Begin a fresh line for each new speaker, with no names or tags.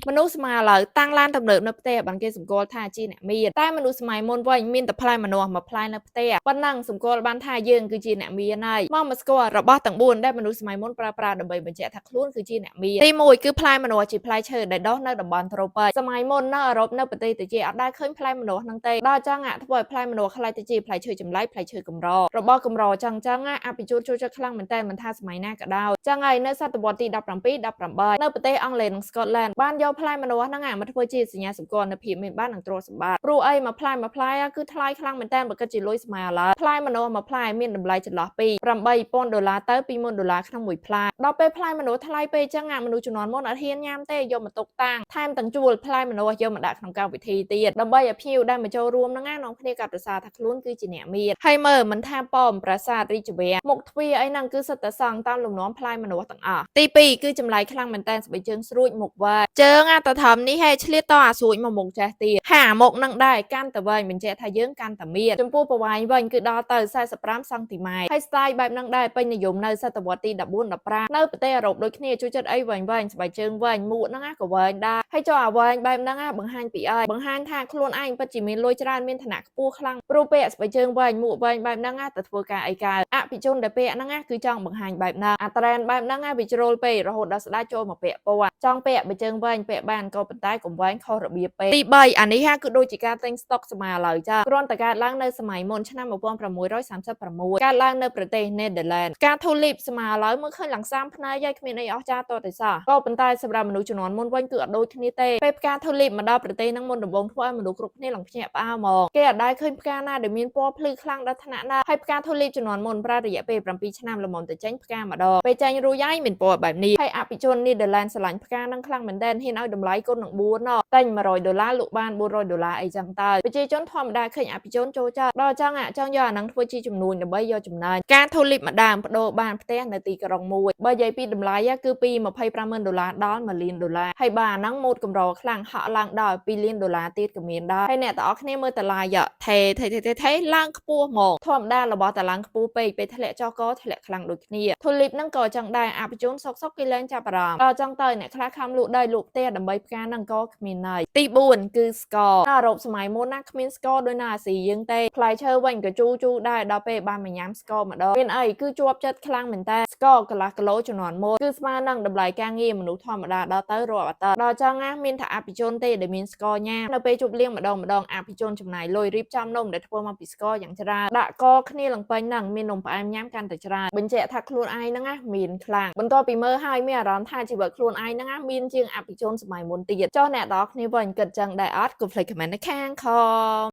មនុស្សសម័យឥឡូវតាំងឡានទំនើបនៅផ្ទះបានគេសម្គាល់ថាជាអ្នកមានតែមនុស្សសម័យមុនវិញមានតែផ្លែម្នាស់មួយផ្លែនៅផ្ទះប៉ុណ្ណឹងសម្គាល់បានថាយើងគឺជាអ្នកមានហើយមកមកស្គាល់របស់ទាំង4ដែលមនុស្សសម័យមុនប្រើប្រាស់ដើម្បីបញ្ជាក់ថាខ្លួនគឺជាអ្នកមានទី1គឺផ្លែម្នាស់ជាផ្លែឈើដែលដុះនៅតំបន់ត្រូពិចសម័យមុននៅអឺរ៉ុបនៅប្រទេសតិចអត់ដែលឃើញផ្លែម្នាស់ហ្នឹងទេដល់ចឹងអាធ្វើឲ្យផ្លែម្នាស់ក្លាយទៅជាផ្លែឈើចម្លែកផ្លែឈើកម្ររបស់កម្រចឹងចឹងអភិជនចូលចិត្តខ្លាំងមែនតើមិនថាសម័យណាក៏ដោយចឹងហើយនៅសតវត្សទី17 18នៅប្រទេសអង់គ្លេសនិងស្កុតឡែនបានយកផ្លែម្នាស់ហ្នឹងមកធ្វើជាសញ្ញាសម្គាល់នូវភាពមានបាននិងទ្រព្យសម្បត្តិព្រោះអីមួយផ្លែមួយផ្លែគឺថ្លៃខ្លាំងមែនតើបើគិតជាលុយសម័យឥឡូវផ្លែម្នាស់មួយផ្លែមានតម្លៃចន្លោះពី8000ដុល្លារទៅ20000ដុល្លារក្នុងមួយផ្លែដល់ពេលផ្លែម្នាស់ថ្លៃពេកចឹងអាមនុស្សជំនាន់មុនអត់ហ៊ានញ៉ាំទេយកមកទុកតាំងថែមទាំងជួលផ្លែម្នាស់យកមកដាក់ក្នុងកម្មវិធីទៀតដើម្បីឲ្យភ្ញៀវដែលមកចូលរួមហ្នឹងណានាំគ្នាកាត់ប្រសាថាខ្លួនគឺជាអ្នកមានហើយមើលមិនថាប៉មប្រាសាទរាជវាំងមុខទ្វារអីហ្នឹងគឺសុទ្ធតែសង់តាមលំនាំផ្លែម្នាស់ទាំងអស់ទី2គឺចម្លែកខ្លាំងមែនតើស្បែកជើងស្រួចមុខវែងជើងអាតធំនេះហេឆ្លៀតតអាស្រួចមកមុខចេះទៀតហាមុខនឹងដែរកាន់តែវែងបញ្ជាក់ថាយើងកាន់តែមានចំពោះប្រវែងវិញគឺដល់ទៅ45សង់ទីម៉ែត្រហើយ style បែបហ្នឹងដែរពេញនិយមនៅសតវត្សទី14 15នៅប្រទេសអឺរ៉ុបដូចគ្នាជួយចិត្តអីវែងវែងស្បែកជើងវែងមួកហ្នឹងណាក៏វែងដែរហើយចុះអាវែងបែបហ្នឹងណាបង្ហាញពីអីបង្ហាញថាខ្លួនឯងពិតជាមានលុយច្រើនមានឋានៈខ្ពស់ខ្លាំងព្រោះពាក់ស្បែកជើងវែងមួកវែងបែបហ្នឹងណាទៅធ្វើការអីកើតអភិជនដែលពាក់ហ្នឹងណាគឺចង់បង្ហាញបែបហ្នឹងអា trend បែបហ្នឹងណាវាជ្រុលពេករហូតដល់ស្ដេចចូលមកពាក់ព័ន្ធចង់ពាក់បើជើងវែងពាក់បានក៏ប៉ុន្តែកុំវែងខុសរបៀបពេកទី3អានេះហាគឺដូចជាការទិញស្តុកសម័យឥឡូវចាគ្រាន់តែកើតឡើងនៅសម័យមុនឆ្នាំ1636កើតឡើងនៅប្រទេសនេធឺឡែនការ tulip សម័យឥឡូវមើលឃើញឡើងសាមភ្នែកហើយគ្មានអីអស្ចារ្យតតែសោះក៏ប៉ុន្តែសម្រាប់មនុស្សជំនាន់មុនវិញគឺអត់ដូចគ្នាទេពេលផ្កា tulip មកដល់ប្រទេសហ្នឹងមុនដំបូងធ្វើឲ្យមនុស្សគ្រប់គ្នាឡើងភ្ញាក់ផ្អើលហ្មងគេអត់ដែលឃើញផ្កាណាដែលមានពណ៌ភ្លឺខ្លាំងដល់ថ្នាក់ណាហើយផ្កា tulip ជំនាន់មុនប្រើរយៈពេល7ឆ្នាំល្មមទៅចេញផ្កាម្ដងពេលចេញរួចហើយមានពណ៌បែបនេះហើយអភិជននេធឺឡែនស្រឡាញ់ផ្កាហ្នឹងខ្លាំងមែនទែនហ៊ានឲ្យតម្លៃគុណនឹង4ណតែញ100ដុល្លារលក់បាន400ដុល្លារអីចឹងទៅប្រជាជនធម្មតាឃើញអភិជនចូលចិត្តដល់ចឹងអាចង់យកអាហ្នឹងធ្វើជាចំនួនដើម្បីយកចំណេញការ tulip ម្ដើមបដូរបានផ្ទះនៅទីក្រុងមួយបើនិយាយពីតម្លៃគឺពី250,000ដុល្លារដល់1លានដុល្លារហើយបើអាហ្នឹងម៉ូតកម្រខ្លាំងហក់ឡើងដល់2លានដុល្លារទៀតក៏មានដែរហើយអ្នកទាំងអស់គ្នាមើលតម្លៃថេថេថេថេថេឡើងខ្ពស់ហ្មងធម្មតារបស់តឡើងខ្ពស់ពេកពេលធ្លាក់ចុះក៏ធ្លាក់ខ្លាំងដូចគ្នា tulip ហ្នឹងក៏ចឹងដែរអភិជនសុកសុកគេលែងចាប់អារម្មណ៍ដល់ចឹងទៅអ្នកខ្លះខំលក់ដីលក់ផ្ទះដើម្បីផ្កាហ្នឹងក៏គ្មានន័យទី4គឺស្ករនៅអឺរ៉ុបសម័យមុនណាគ្មានស្ករដូចនៅអាស៊ីយើងទេផ្លែឈើវិញក៏ជូរជូរដែរដល់ពេលបានមកញ៉ាំស្ករម្ដងមានអីគឺជាប់ចិត្តខ្លាំងមែនតើស្ករកន្លះគីឡូជំនាន់មុនគឺស្មើនឹងតម្លៃការងារមនុស្សធម្មតាដល់ទៅរាប់អាទិត្យដល់ចឹងណាមានថាអភិជនទេដែលមានស្ករញ៉ាំនៅពេលជប់លៀងម្ដងម្ដងអភិជនចំណាយលុយរៀបចំនំដែលធ្វើមកពីស្ករយ៉ាងច្រើនដាក់កគ្នាឡើងពេញហ្នឹងមាននំផ្អែមញ៉ាំកាន់តែច្រើនបញ្ជាក់ថាខ្លួនឯងហ្នឹងណាមានខ្លាំងបន្ទាប់ពីមើលហើយមានអារម្មណ៍ថាជីវិតខ្លួនឯងហ្នឹងណាមានជាងអភិជនសម័យមុនទៀតចុះអ្នកទាំងអស់គ្នាវិញគិតចឹងដែរអត់កុំភ្លេច comment នៅខាងខ